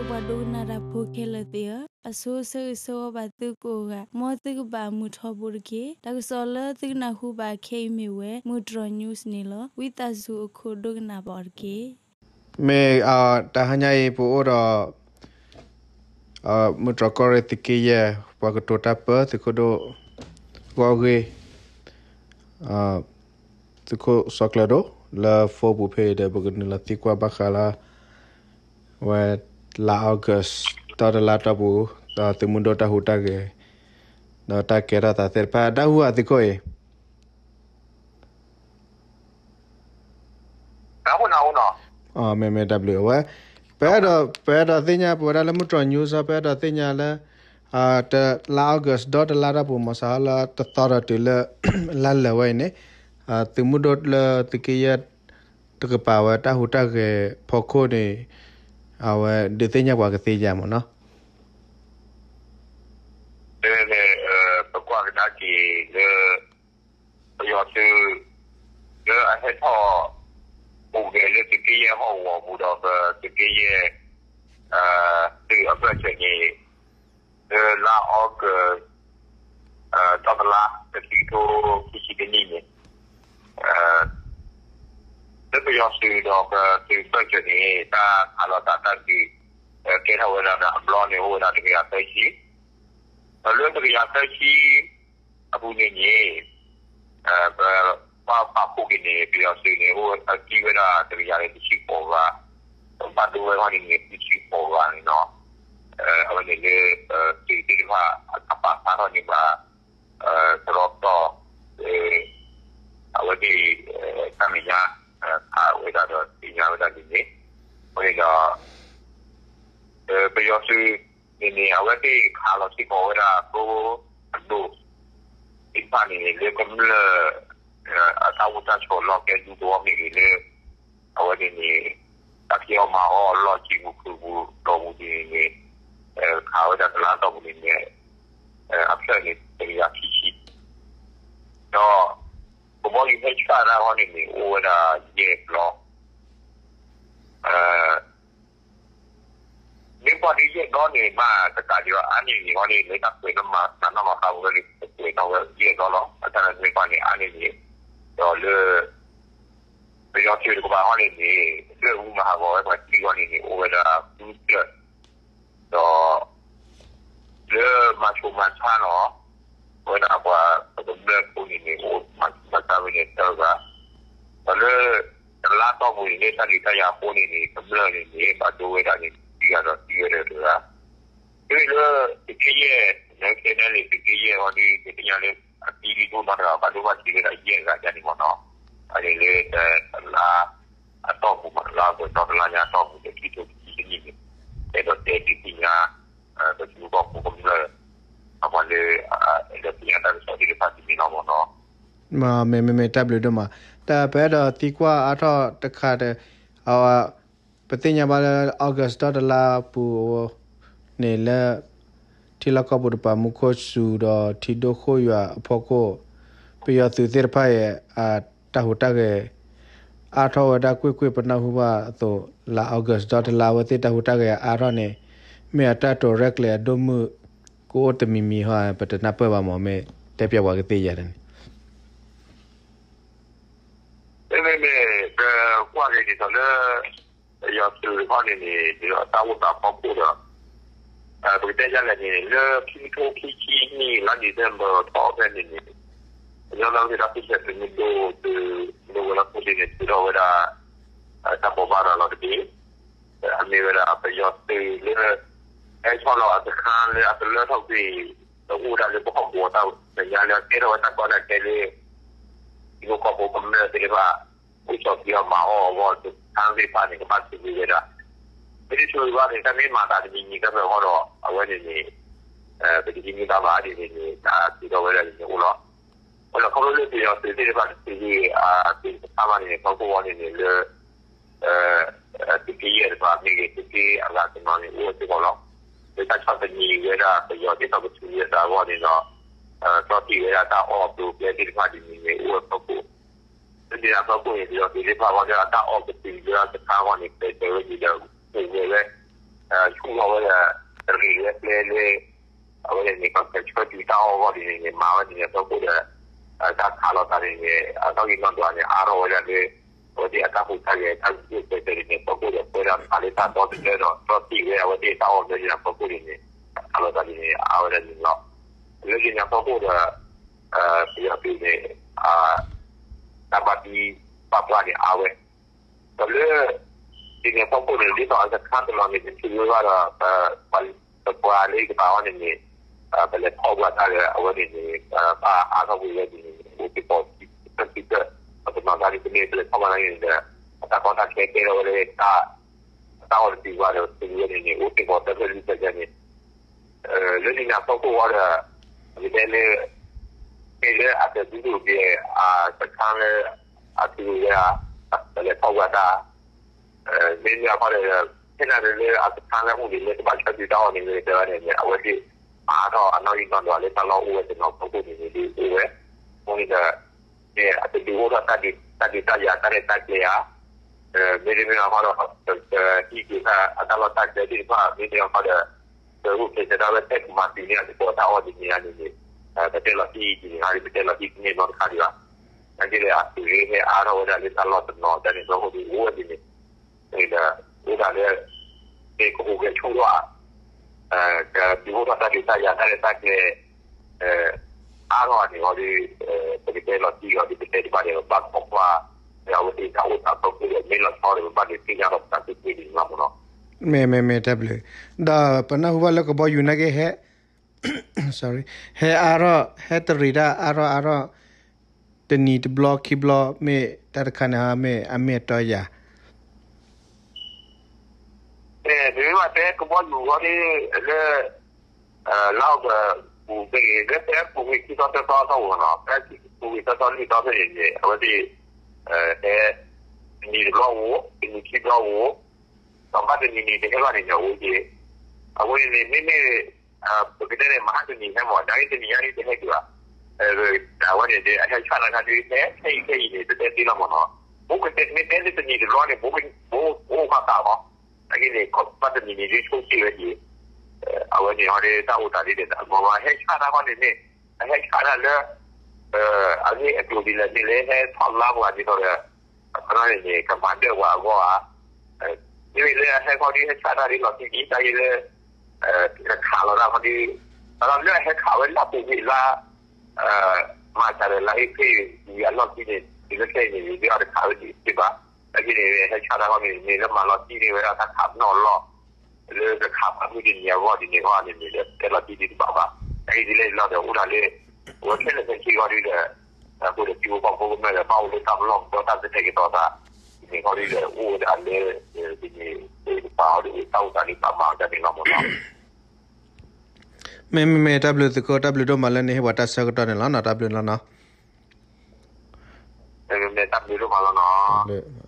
ပှၤဒိကနၣ်တၢ်ဖိခဲလၢာ်သ့ၣ်ဧၢ, အဆိဆၢဂ့ၤဆၢဝါဘၣ်သုကိးဂၤ, မ်သုကဘၣ်မုာ်ထီဘိတက့ၢ်. တၢ်ကစီၣ်လၢသုကနၢ်ဟူဘၣ်ခဲအံၤမ့ၢ်ဝဲ မုၢ်တြီၢ် news န့ၣ်လီၤ. ဝံသးစူၤအခိၣ်ဒိကနၣ်ဘၣ်အီၤတက့ၢ်. မ့ၢ်တၢ်ဟါညါအံၤ ပအိၣ်ဒီး မုၢ်တြီၢ်ကီၢ်ရ့ၣ်သုးက့ယဲၢ် ပှၤကတိၤတၢ်ပၢ သုးခိၣ်ဒိၣ် ဂီၢ်ဂ့ၢ် သုးခိၣ်စီၤကျၢၤဒိၣ် လၢ phone ပူၤဖဲအံၤဒီး ပကနုာ်လီၤသံကွၢ်ဘၣ်ဃးလၢ ဝဲ လါ August ဒီတလါတီၢ်ပူၤ ဒီးသုးမုၢ်ဒိၣ်တၢ်ဟူးတၢ်ဂဲၤ ဒီးတၢ်ကဲထီၣ်သးသ့ၣ်တဖၣ် တၢ်ဟူးဧါသုးခိၣ်အံၤ မ့မ့ၢ်တၢ်ဘျုး အဝဲ ပအဲၣ်ဒိး ပအဲၣ်ဒိးသ့ၣ်ညါ ပဝဲဒၣ်လၢမုၢ်တြီၢ် news ပအဲၣ်ဒိးသ့ၣ်ညါလၢ တလါ August ဒီတလါတီၢ်ပူၤ မ့ၢ်စးလၢတသီဒီးတုၤလၢ လါလၢာ်ဝဲအံၤန့ၣ် သုးမုၢ်ဒိၣ်လၢသုးက့ယဲၢ် တကပၤဝဲတၢ်ဟူးတၢ်ဂဲၤဖီခိၣ်န့ၣ် အဝဲဒုးသ့ၣ်ညါပှၤကသ့ဧါမ့ၢ်နီၤ မ့မ့ၢ် ပကွၢ်ကဒါက့ၤလၢ ပယီၤသုး လၢအဟဲထီၣ် ဟူးဂဲၤလၢသုးက့ယဲၢ်ဟီၣ်ကဝီၤပူၤဒီး ပသုးက့ယဲၢ် သုးအဘၢၣ်စၢၤန့ၣ် လၢလါ August ဒီတလါ တဆံကထိခံဆံတနံၣ်န့ၣ် လၢပယီၤသုးဒီးပသုးဘၢၣ်စၢၤန့ၣ် တၢ်ခးလီၤသးတၢ်ဒုး ကဲထီၣ်ဝဲဒၣ်ဒီးအဘျီန့ၣ် အိၣ်ဝဲဒၣ်တကယၤသၢဆံ ဒီးလၢတကယၤသၢဆံ အပူၤန့ၣ်န့ၣ် ပပာ်ဖှိၣ်က့ၤန့ၣ် ပယီၤသုးန့ၣ် အိၣ်အသံဝဲဒၣ်တကယၤန့ၣ်တဆံဃိးဂၤ ပဘၣ်ဒိဝဲခီန့ၣ်န့ၣ် တဆံဃိးဂၤန့ၣ်နီၤ အဝဲန့ၣ်လၢ သုးသ့ၣ်တဖၣ် အပာ်ဖျါထီၣ်န့ၢ်ဘၣ် တရီတီၢ် အဝဲသ့ၣ် တၢ်မဲာ်ညါ ခးဝဲဒၣ်ဒီးသ့ၣ်ညါဝဲဒၣ်န့ၣ်န့ၣ် အဃိန့ၣ်ဒီး ပယီၤသုးန့ၣ်န့ၣ် အဝဲသ့ၣ်ခးလီၤစ့ၢ်ကီးဝဲဒၣ် ကျိအဒိၣ်သ့ၣ်တဖၣ်န့ၣ်န့ၣ် လၢကမျၢၢ် အတၢ်အိၣ်တၢ်ဆိးလီၢ်ကဲဒူသဝီမ့ၢ်ဂ့ၤလၢ အဝဲန့ၣ်န့ၣ် တၢ်ဖံးအီၣ်မၤအီၣ်အလီၢ် စံာ်ပူၤခုးပူၤ တီၢ်ပူၤန့ၣ်န့ၣ် ခးဝဲဒၣ်တလါတီၢ်ပူၤန့ၣ်န့ၣ် အဖျၢၣ်န့ၣ် တကယၤခံဆံ ဒီး ကဘီယူၤဟဲဆှၣ်တၢ်ခီန့ၣ်န့ၣ် အိၣ်ဝဲဒၣ်ယဲၢ်ဘျီ မ့ၢ်ကွၢ်ဒ်ယဲၢ်ဘျီန့ၣ် မ့ၢ်တကးဒံးဘၣ် အါန့ၢ်န့ၣ်ခီန့ၣ် လၢတၢ်ကွဲးနီၣ်မၤ တၢ်နီၣ်မၤဃါဝဲလၢ ကွဲးနီၣ်ဝဲယဲၢ်ဘျီလီၤ. အတၢ်မ့ၢ်ကွၢ်န့ၣ် အါန့ၢ်န့ၣ် ဒီးလၢ ပယီၤသုးတကပၤခီန့ၣ်န့ၣ် လၢအမုၢ်မၤဟးဂီၤဝဲပှၤတံၢ်ခီန့ၣ်န့ၣ် အိၣ်ဝဲဒၣ်ဃုဖျၢၣ် ဒီး လၢမၤဆိမၤဆါနီၤ ဝဲဒၣ်ပှၤကမျၢၢ်ဖိန့ၣ်န့ၣ် အိၣ်မၤဆိမၤဆါဝဲန့ၣ်သၢဂၤ ဒီးလၢ တလါတီၢ်ပူၤန့ၣ် လၢတၢ်ဒုးတၢ်ယၤအဃိန့ၣ်န့ၣ် ကမျၢၢ်န့ၣ်န့ၣ် ဘၣ်ဒိဝဲဒၣ်န့ၣ် ခံဂၤဒီးသံဝဲဒၣ်တဂၤ မ့ၢ်လၢ သုးက့ယဲၢ် လၢ KNLA သုးက့ယဲၢ်အဂီၢ်ဒီး ပသ့ၣ်ညါလၢ အသံဒိၣ်နီတဂၤ ဘၣ်ဒိဘၣ်ထံးဝဲဒၣ်ယဲၢ်ဂၤဒ်န့ၣ်မ့ၢ်နီၤ အန့ၣ်လၢ တလါ အတီၢ်ပူၤမး လါအဂီၢ်ဒီတလါညါအတီၢ်ပူၤ လၢခံထိခံဆံတနံၣ်န့ၣ် အဲၣ်ဒိးတဲဒုးသ့ၣ်ညါ ပထံဖိကီၢ်ဖိကမျၢၢ် အပှၤလၢ အဲၣ်ဒိးသ့ၣ်ညါတၢ်ကစီၣ်သ့ၣ်တဖၣ်ဒ်န့ၣ်လီၤမ့ၢ်နီၤ မ့မ့ၢ်မ့ၢ်တၢ်ဘျုးဒိၣ်မး တၢ်ပအဲၣ်ဒိးသံကွၢ်အါထီၣ်တခါဒီး အဝဲ ပသ့ၣ်ညါဘၣ်လၢ August ဒီတလါပူၤန့ၣ်လၢ ထံလီၢ်ကီၢ်ပူၤတပၤ မူခိၣ်စူၤဒီးထံဒိၣ်ဃိၣ်ယွၤအဖီခိၣ် ပယီၤသုးသ့ၣ်တဖၣ်အံၤ အတၢ်ဟူးတၢ်ဂဲၤ အါထီၣ်ဝဲဒၣ်ကွ့ၢ်ကွ့ၢ် ပနၢ်ဟူဘၣ်အသိး လါ August ဒီတလါ အဝဲသ့ၣ်တၢ်ဟူးတၢ်ဂဲၤအါထီၣ်န့ၣ် မ့ၢ်အတၢ်တိာ်ရဲၣ်ကျဲၤအဒိၣ်မုၢ် ကအိၣ်တမံၤမံၤဟီ ပတနၢ်ပၢၢ်ဘၣ်မ့ၢ် မ့ၢ်တဲပျဲပှၤကသ့ယဲၢ်န့ၣ် မ့မ့ၢ်မ့ၢ် ပကွၢ်က့ၤဒ်သိးလၢ ပယီၤသုးတခီန့ၣ်န့ၣ် ဒ်သိးတၢ်အိၣ်သးဖီခိၣ်ဒီး ပကတဲဒ်လဲၣ်န့ၣ် လၢခံကထိခံဆံနံၣ် လါ December ထီၣ်ဖဲန့ၣ်န့ၣ် ပညီလၢက့ၤတၢ်ဖုဆဲးသုးမုၢ်ဒိၣ် သုးမုၢ်ဒိၣ်ဝဲလီၤခိၣ်ဒ့န့ၣ် ထုးထီၣ်ဝဲဒၣ် တၢ်ဘိးဘၣ်ရၤလီၤတဘ့ၣ် အမ့ၢ်ဝဲဒၣ်ပယီၤသုးလၢ ဟဲဆီလီၤအစခါလၢအကလၢထီၣ်ကွံာ် တအိၣ်ဒၣ်လၢပဟီၣ်ကဝီၤတၢ်မဲာ်ညါလၢအကဲထီၣ်ဝဲတၢ်ကီတၢ်ခဲလၢ ထံဖိကီၢ်ဖိကမျၢၢ်သ့ၣ်တဖၣ် အိၣ်ဆီၣ်သံအီၤမၤအီၣ်အဂီၢ် စခါသ့ၣ်တဖၣ်န့ၣ် ကဘၣ်ထုးကွံာ်ဝဲဒၣ် မ့ၢ်တထုးဘၣ်န့ၣ် တၢ်မ့ၢ်မၤသးတမံၤမံၤတဖၣ်ဃီဒီး အဝဲန့ၣ်န့ၣ် ပတဟံးန့ၢ်ဘၣ်ဘၣ်ဒ်န့ၣ်န့ၣ် တၢ်ထုးထီၣ်ဝဲဒၣ်န့ၣ်အိၣ်လီၤ. အဃိဒီးခီဖျိလၢပယီၤသုးသ့ၣ်တဖၣ်တထုးကွံာ် အသုးတဖၣ်ဘၣ်န့ၣ်န့ၣ် ခီဖျိအီၤန့ၣ်န့ၣ်လၢ သုးက့ယဲၢ်တဖၣ်မ့ၢ်ဂ့ၤ သုးက့အဂၤတနီၤန့ၣ် အိၣ်ဝဲစ့ၢ်ကီးလီၤ. လၢတၢ်ဆီၣ်သနံးဝဲဒၣ်ပယီၤသ့ၣ်တဖၣ်ကထုးဝဲသးအဂီၢ်န့ၣ်ဒီး ဆီၣ်တံၢ်ဝဲဒၣ်တၢ်အီၣ်ကျိၤကျဲသ့ၣ်တဖၣ်ဒ်န့ၣ်န့ၣ် အိၣ်ဝဲဖီခိၣ် လၢန့ၣ်အဖီခိၣ်န့ၣ် ပယီၤသုးသ့ၣ်တဖၣ်အဂီၢ်လၢအတၢ်အီၣ်ကတုၤလၢအစခါအဂီၢ်န့ၣ် ပျဲးစၢၤဝဲဒ်ဒီး အိၣ်ဝဲဝဲ ဆူၣ် အဝဲန့ၣ်န့ၣ်ကဘၣ်ဆှၢကျဲလၢ အဝဲန့ၣ်န့ၣ် ကဆှၢတုၤတၢ်အီၢ်အဂီၢ်ဒ်န့ၣ်န့ၣ် မၤဝဲဒ်န့ၣ်အဖီခိၣ်ဒီး တၢ်ခးလိာ်သးန့ၣ်န့ၣ် အနီၣ်ဂံၢ်နီၣ်ဒွးန့ၣ် အါထီၣ်ဝဲဒၣ်လၢ အဝဲသ့ၣ်အတၢ်ဟူးတၢ်ဂဲၤတၢ်ဂုာ်ကျဲးစၢးဒ်န့ၣ် အဖီခိၣ်ဒီး ပဝဲဒၣ်မၤလၢတၢ်ဒီသဒၢဒီး တြီတံာ်ဝဲအဝဲသ့ၣ်တၢ်အီၣ်မၢဒ်န့ၣ်အဖီခိၣ်န့ၣ်န့ၣ် တၢ်ခးလိာ်သးဒ်န့ၣ် အါဝဲဒၣ်န့ၣ်လီၤ. လၢဒ်န့ၣ်အဖီခိၣ်ဒီး ပယီၤသုးန့ၣ် တၢ်ဘၣ်သံဘၣ်ပှၢ်န့ၣ်အါဝဲ ဒီးလၢ ဒ်န့ၣ်အဖီခိၣ်န့ၣ် ဒ်သိးအစခါတနီၤန့ၣ် ပထံၣ်ဝဲဘၣ်ဒီး ပပှၤလၢယကပၤအီၤန့ၣ်န့ၣ် ပလဲၤထီၣ်ပှၤတၢ်ဒီး အဝဲန့ၣ်န့ၣ် ဘၣ်အါထီၣ်ကွံာ်ဝဲဒ်န့ၣ် အိၣ်စ့ၢ်ကီး ခံကတၢၢ် ပတနီၤတၢ်ဒ်ပမ့ၢ်ပလဲၤထီၣ်ပှၤတၢ်န့ၣ်ဒီး အတၢ်ကီတၢ်ခဲကဲထီၣ်ဝဲလၢတၢ် အတၢ်အီၣ်တတုၤဘၣ်ဒီး တုၤဝဲန့ၣ်န့ၣ် အိၣ်စ့ၢ်ကီးတၢ်ဖျၢၣ်လွံၢ်ဖျၢၣ်န့ၣ် လၢဒ်န့ၣ်အဖီခိၣ်ဝဲဒီး ပကတဲလၢ မ့ၢ်လၢအတၢ်ဒုးဒိၣ်က့ၤ အစခါလၢ အထူဝဲဧါ ပလဲၤထီၣ်ပှၤတၢ် မ့မ့ၢ်အခီဒီး ဖဲနၤလၢအစခါလၢအအိၣ်န့ၣ် လၢကဘၣ်ဆၢတုၤတၢ်အီၣ်န့ၣ်လၢတဲဝဲန့ၣ် အဝဲသ့ၣ်မၤအါထီၣ်အနီၣ်ဂံၢ်နီၣ်ဒွးလၢတၢ်လီၢ်အိၣ်ဝဲတနီၤဖီခိၣ်န့ၣ်န့ၣ် ဒ်အိၣ်ဝဲ အဃိန့ၣ်ဒီး မ့ၢ်အတဒုးအိၣ်ထီၣ်တၢ်ဒုးတၢ်ယၤတၢ်ရဲၣ်တၢ်ကျဲၤဧါ မ့တမ့ၢ်အခီဒီး ပဟံးက့ၤတၢ်အတၢ်လီၢ်တၢ်ကျဲသ့ၣ်တဖၣ် မ့တမ့ၢ်အခီဒီး ပအိၣ်ဖျဲၣ်ဆၢတၢ်ဝဲတဲကမၤတုၤန့ၣ်အသကိးတၢ်အီၣ်ဒ်န့ၣ်န့ၣ်န့ၣ် ပတဲလီၤတံၢ်ဒ်န့ၣ် ပတဲလီၤတံၢ်တန့ၢ်နီတခါဒံးဘၣ် နာ်က့ဒီးအသုးဂ့ၤဟဲအါထီၣ်ဝဲဒၣ်လၢတၢ်လီၢ်တနီၤတၢ်န့ၣ် ပအိၣ်ဒ်အိၣ်ဝဲဒ်န့ၣ် ဒီး အိၣ်ဒၣ်လၢ မ့ၢ်ကဟူးဂဲၤဆူၣ်ထီၣ် ကဒုးအိၣ်ထီၣ်တၢ်ဒုးတၢ်ယၤတၢ်ရဲၣ်တၢ်ကျဲၤ အါထီၣ်န့ၣ်ဟီဒီး ပကတဲလီၤတံၢ်အီၤဒီး ပတဲတဘၣ်ဒီး ပဘၣ်ခိးကွၢ် ဒီးအဝဲသ့ၣ်တၢ်အိၣ်သးဖီခိၣ်ဒီး မ့ၢ်လီၤဆီဒီး ပဘၣ်ဒုးသ့ၣ်ညါဒီးပတၢ်သ့ၣ်သ့ၣ်ဒ်န့ၣ်လီၤမ့ၢ်နီၤ. မ့ၢ်မ့ၢ်မ့ၢ်တၢ်ဘျုး ဒီးပနၢ်ဟူဘၣ်လၢကဘီယူၤနာ်က့ဟဲ ဟဲအါထီၣ် ဟဲတရံးတၢ်အါထီၣ်အါထီၣ် တနံၤတဘျီခံဘျီ မ့ၢ်တၢ်တခါန့ၣ် မ့ၢ်အမ့ၢ်အတီယၤ မ့ၢ်မ့ၢ်တဲကဘီယူၤဂီၢ်န့ၣ် လၢ လၢအပူၤမ့ၢ်ဂ့ၤ လၢဖဲပူၤကွံာ်ခံသီသၢသီအသီမ့ၢ်နီၤ ဖဲပူၤကွံာ်သၢသီလွံၢ်သီဖဲန့ၣ်န့ၣ် အဝဲသ့ၣ် ဟဲ တနံၤတဘျီဧိၤ တနံၤခံဘျီဧိၤ ဒီးဘၣ်တနံၤန့ၣ် တဟဲဘၣ်န့ၣ်န့ၣ် အိၣ်က့ၤ အဝဲန့ၣ်န့ၣ် မ့မ့ၢ် ပကတဲန့ၣ် မဟါတနံၤဟဲမ့ၢ် နာ်က့တနံၤညါန့ၣ်တဟဲက့ၤဘၣ် အဝဲန့ၣ်ဒီး အဟဲဆှၣ်တၢ်ခါဒုး ဟဲ ခဲအံၤခဲအံၤန့ၣ် တတဲသ့လီၤမ့ၢ်နီၤ မ့ၢ်ကတဲ မ့ၢ်တဲလၢတနံၤတဘျီန့ၣ် မ့ၢ်အိၣ်ဘၣ်သးမ့ၢ် နာ်က့န့ၣ် ဘၣ်တနံၤန့ၣ်ဒုးဆိက့ၤဝဲက့ၤ အဝဲန့ၣ်ဟီဒီး တၢ်အိၣ်သးဒ်န့ၣ် အဂီၢ်ဘၣ် ဟဲဆှၣ်တၢ်ခီန့ၣ်န့ၣ် အဟဲဆှၣ်တၢ်လၢ အဂ့ၢ်အကျိၤဒ်လဲၣ်န့ၣ်လၢ ဟဲထီၣ်လါပှၤဒ်သိးဒီး အခီပညီန့ၣ်န့ၣ် ကမၤဒၢၣ်ပှၤအဂီၢ်ဧါ မ့မ့ၢ်လၢအဟဲခီဒုး ဟဲဆှၣ်တၢ်ဒ်လီၤတံၢ်ဒ်တၢ်ဂ့ၢ်လၢ ကခးလီၤတၢ်ခီဒုး ဒီးလၢအဟဲခးဝဲလၢအပူၤကွံာ်လါ မၤစၢ်ဒီးလါအ့ဖြ့ၣ် ဝံၤအလီၢ်ခံန့ၣ် တုၤလၢခဲအံၤန့ၣ် ဒ်အီၤတခးဝဲဒၣ်တဘၣ် နာ်က့န့ၣ် ဟဲဆှၣ်တၢ်ခီန့ၣ် မ့ၢ်လၢမၤလီၤတံၢ်န့ၢ်ဝဲဒၣ်တၢ်ခးပနီၣ်အလီၢ် လၢကခးပှၤမုၢ်တနံၤအဂီၢ်ဒ်န့ၣ်အဂီၢ်န့ၣ်န့ၣ်ဒီး တဲလီၤတံၢ်ဒ်တဘၣ်ဘၣ် နာ်က့ဒ်လဲၣ်ဒ်လဲၣ်ဒီး အိၣ်ဒၣ်လၢ အဝဲခဲလၢာ်ခဲဆ့ဂီၢ်ဒ်ဒီး အဃိဒီး ထံဖိကီၢ်ဖိကမျၢၢ်ဒီး ဘၣ်အိၣ်လၢတၢ်ပလီၢ်ပဒီတၢ်ကတဲာ်ကတီၤသး န့ၣ်ဂီၢ်ဒ်ဒီး အိၣ်ဝဲဒၣ်လၢ ဒ်န့ၣ် တပာ်အီၤဒီး တၢ်အိၣ်သးဒ်ပာ်မၤအီၤဒ်န့ၣ်လီၤမ့ၢ်နီၤ မ့မ့ၢ်မ့ၢ် တၢ်ဘျုးသုးခိၣ် တၢ်ဘျုးဒိၣ်မးလၢနဟ့ၣ်ပှၤတၢ်ဆၢကတီၢ်န့ၣ်လီၤနီၤ တၢ်ဘျုးလီၤနီၤ မ့မ့ၢ်တၢ်ဘျုးဒိၣ်မးလီၤနီၤ တၢ်ဘျုး